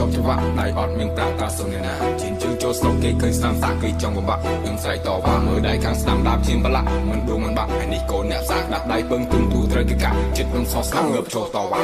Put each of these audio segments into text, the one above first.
ជាប់ច្បាក់ដៃអត់មានប្រាក់តើសុំអ្នកណាឈានជើងចូលស្រុកគេឃើញស្នាមសាក់គេចង់បំបាក់ខ្ញុំស្រែកតវ៉ាមើលដៃខាងស្ដាំដាបឈាមប្រឡាក់មិនដួងមិនបាក់ហើយនេះកូនអ្នកសាក់ដាក់ដៃពឹងទុំទូត្រូវគេកាក់ចិត្តខ្ញុំសោះស្លាប់ងើបចូលតវ៉ា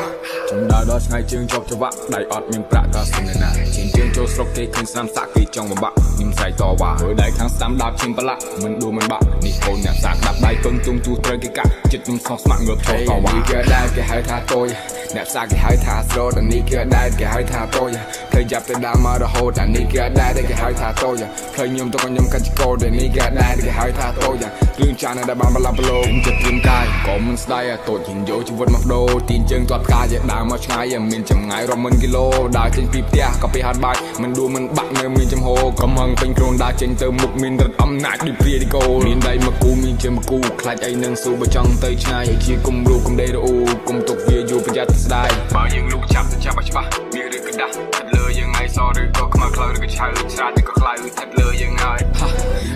ខ្ញុំដើរដល់ឆ្ងាយជើងជាប់ច្បាក់ដៃអត់មានប្រាក់តើសុំអ្នកណាឈានជើងចូលស្រុកគេឃើញស្នាមសាក់គេចង់បំបាក់ខ្ញុំស្រែកតវ៉ាមើលដៃខាងស្ដាំដាបឈាមប្រឡាក់មិនដួងមិនបាក់នេះកូនអ្នកសាក់ដាក់ដៃពឹងទុំទូត្រូវគេកាក់ចិត្តខ្ញុំសោះស្ម័គ្រងើបចូលតវ៉ា នេះគឺដែលគេហៅថាតូចអ្នកផ្សារគេហៅថាស្រោតអានេះគឺដែលគេហៅថាតូចឃើញយ៉ាប់ទៅដើមមករហូតអានេះគឺដែលគេហៅថាតូចឃើញខ្ញុំទៅក៏ខ្ញុំកាច់កោតអានេះគឺដែលគេហៅថាតូចរឿងចាស់នៅដែលបានបន្លាប់ប្រឡូ ចិត្តត្រៀមកាយក៏មិនស្ដាយអាតូចហ៊ានយកជីវិតមកដូរទាញជើងទាត់ផ្កាយដើរមកឆ្ងាយមានចម្ងាយរាប់ម៉ឺនគីឡូដើរចេញពីផ្ទះក៏ពេលហត់បាយមិនដួលមិនបាក់នៅមានចំហកំហឹងពេញខ្លួនដើរចេញទៅមុខមានរិទ្ធអំណាចដូចព្រាឌីកូមានដៃមកគូមានជើងមកគូខ្លាចអីនឹងស៊ូបើចង់ទៅឆ្ងាយជាគុំរូគុំដេរអ៊ូគុំទុកវាយូរប្រយ័ត្នស្ដាយ បើយើងលូកចាប់ទៅចាប់ឲ្យច្បាស់មានឬកដាស់ថិតលើយើងហើយសឬក៏ខ្មៅខ្លៅឬក៏ឆៅច្រាតឬក៏ខ្លៅថិតលើយើងហើយ ហា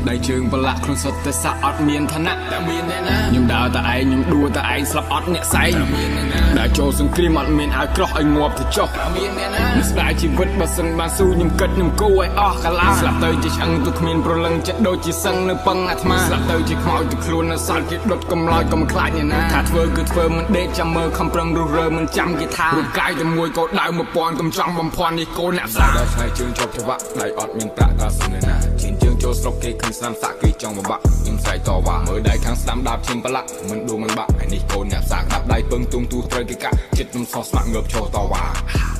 ដៃជើងប្រឡាក់ខ្លួនសុទ្ធតែសាក់អត់មានឋានៈតែមានអ្នកណាខ្ញុំដើរតែឯងខ្ញុំដួលតែឯងស្លាប់អត់អ្នកសែងមានអ្នកណាដើរចូលសង្គ្រាមអត់មានអាវក្រោះឲ្យងាប់ទៅចុះមានអ្នកណាស្ដាយជីវិតបើសិនបានស៊ូខ្ញុំគិតខ្ញុំគូឲ្យអស់កាឡាស្លាប់ទៅជាឆ្អឹងទៅគ្មានប្រលឹងចិត្តដូចជាសឹងនៅពឹងអាត្មាស្លាប់ទៅជាខ្មោចទៅខ្លួននៅសល់គេដុតកំឡោចកុំខ្លាចអ្នកណាថាធ្វើគឺធ្វើមិនដេកចាំមើលខំប្រឹងរុះរើមិនចាំគេថារូបកាយតែមួយក៏ដៅ1000កុំចង់បំភាន់នេះកូនអ្នកផ្សារដល់ឆ្ងាយជើងជាប់ច្បាក់ដៃអត់មានប្រាក់តើសុំអ្នកណាឈានជើងចូលស្រុកគេឃើញស្នាមសាក់គេចង់បំបាក់ខ្ញុំស្រែកតវ៉ាមើលដៃខាងស្ដាំដាបឈាមប្រឡាក់មិនដួលមិនបាក់ហើយនេះកូនអ្នកសាក់ដាប់ដៃពឹងទុំទូត្រូវគេកាក់ចិត្តខ្ញុំសោះស្ម័គ្រងើបឈរតវ៉ា។